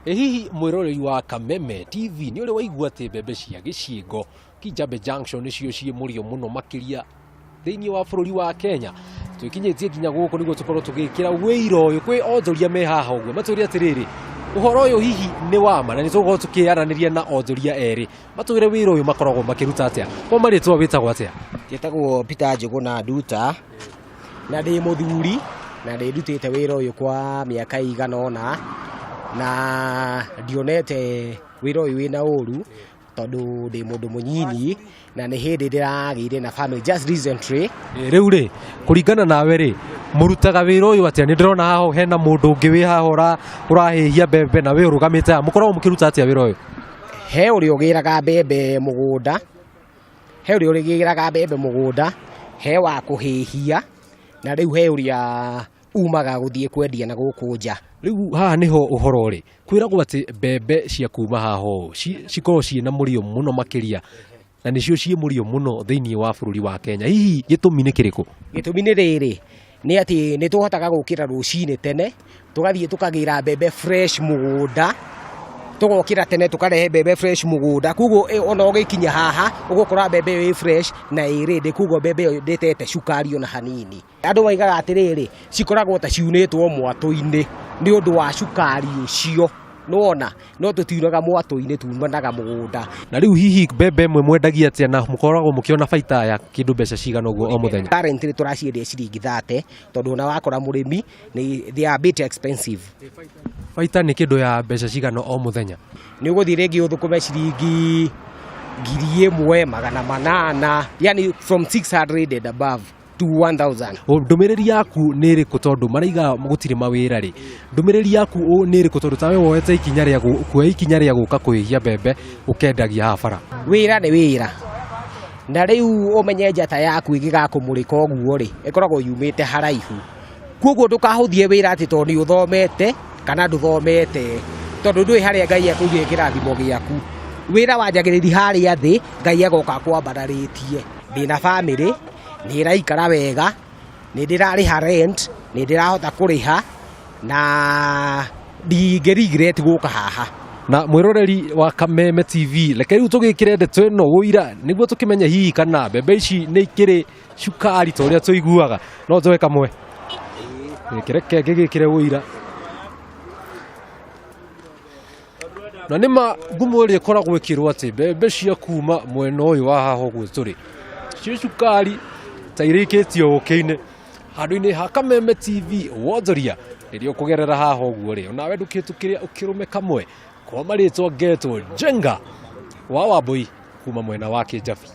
Ĩ hihi mwĩroreri wa Kameme TV nĩ ũrĩ waigua atĩ mbembe cia gĩcingo Kijabe Junction nĩcio ciĩ mũrĩo mũno makĩria thĩinĩ wa bũrũri wa Kenya? Twĩkinyĩtie nginya gũkũ nĩguo tũkorwo tũgĩkĩra wĩira ũyũ kwĩ onjoria me haha ũguo matwĩre atĩrĩrĩ, ũhoro ũyũ hihi nĩ wa ma, na nĩ tũgũkorwo tũkĩaranĩria na onjoria erĩ matwĩre wĩra ũyũ makoragwo makĩruta atĩa. Kwa marĩtwa wĩtagwo atĩa? Njĩtagwo Peter Njũgũna Nduta na ndĩ mũthuri na nĩ ndutĩte wĩra ũyũ kwa mĩaka ĩigana ũna, na ndionete wĩra ũyũ wĩna ũru tondũ ndĩ mũndũ mũnyinyi na nĩ hĩndĩ ndĩragĩire na family just recently. Rĩu rĩ, kũringana nawe rĩ, mũrutaga wĩra ũyũ atĩa? Nĩ ndĩrona haha hena mũndũ ũngĩ wĩ haha ũrahĩhia mbembe na we ũrũgamĩte haha, mũkoragwo mũkĩruta atĩa wĩra ũyũ? He ũrĩa ũgĩraga mbembe mũgũnda, he ũrĩa ũgĩraga mbembe mũgũnda, he wa kũhĩhia, na rĩu he ũrĩa umaga gũthiĩ kwendia na gũkũ nja. Rĩu haha nĩho ũhoro ũrĩ, kwĩragwo atĩ mbembe cia kuma haha ũũ cikoragwo ciĩna mũrĩo mũno makĩria, na nĩcio ciĩ mũrĩo mũno thĩinĩ wa bũrũri wa Kenya. Hihi gĩtũmi nĩ kĩrĩkũ? Gĩtũmi nĩ rĩrĩ, nĩ atĩ nĩ tũhotaga gũkĩra rũcinĩ tene, tũgathiĩ tũkagĩra mbembe fresh mũgũnda, tũgokĩra tene tũkarehe mbembe fresh mũgũnda, koguo ona ũgĩkinya haha ũgũkora mbembe ĩyo ĩ fresh na ĩ ready, koguo mbembe ĩyo ndĩtete cukari ona hanini. Andũ moigaga atĩrĩrĩ, cikoragwo ta ciunĩtwo mwatũ-inĩ nĩ ũndũ wa cukari ũcio, nĩwona, no tũtiunaga mwatũ-inĩ tumanaga mũgũnda. Na rĩu hihi mbembe ĩmwe mwendagia atĩa na mũkoragwo mũkĩona baita ya kĩndũ mbeca cigana ũguo o mũthenya? Currently tũraciendia ciringi 30 tondũ ona wakora mũrĩmi nĩ they are a bit expensive. Baita nĩ kĩndũ ya mbeca cigana o mũthenya? Nĩ ũgũthiĩ rĩngĩ ũthũkũme ciringi 1800, yani from 600 and above to 1000. Ndũmĩrĩri yaku nĩ ĩrĩkũ tondũ maraiga gũtirĩ mawĩra rĩ? Ndũmĩrĩri yaku nĩ ĩrĩkũ tondũ tawe woete ikinya rĩa kuoya ikinya rĩa gũka kũhĩhia mbembe ũkendagia haha bara? Wĩra nĩ wĩra, na rĩu ũmenye njata yaku ĩngĩgakũmũrĩka ũguo rĩ, ĩkoragwo yumĩte haraihu. Koguo ndũkahũthie wĩra atĩ tondũ nĩ ũthomete kana ndũthomete, tondũ ndũĩ harĩa Ngai ekũigĩte kĩrathimo gĩaku. Wĩra wanjagĩrĩria harĩa thĩ, Ngai agoka akwambararĩtie. Ndĩna bamĩrĩ, nĩ ĩraikara wega, nĩ ndĩrarĩha rent, nĩ ndĩrahota kũrĩha na ndingĩ regret gũka haha. Na mwĩroreri wa Kameme TV, reke rĩu tũgĩkĩre ndeto ĩno ũira nĩguo tũkĩmenye hihi kana mbembe ici nĩ ikĩrĩ cukari ta ũrĩa tũiguaga. No njoe kamwe? Reke ngĩgĩkĩre ũira. Na nĩ ma ngumo ĩrĩa ĩkoragwo ĩkĩrwo atĩ mbembe cia kuma mwena ũyũ wa haha ũguo tũrĩ ciĩ cukari ta irĩkĩtio ũkĩ-inĩ. Handũ-inĩ ha Kameme TV wonjoria rĩrĩa ũkũgerera haha ũguo rĩ, onawe ndũkĩtũkĩre ũkĩrũme kamwe kwa marĩtwa ngetwo Njenga wa Wambũi kuma mwena wa Kĩnjabi.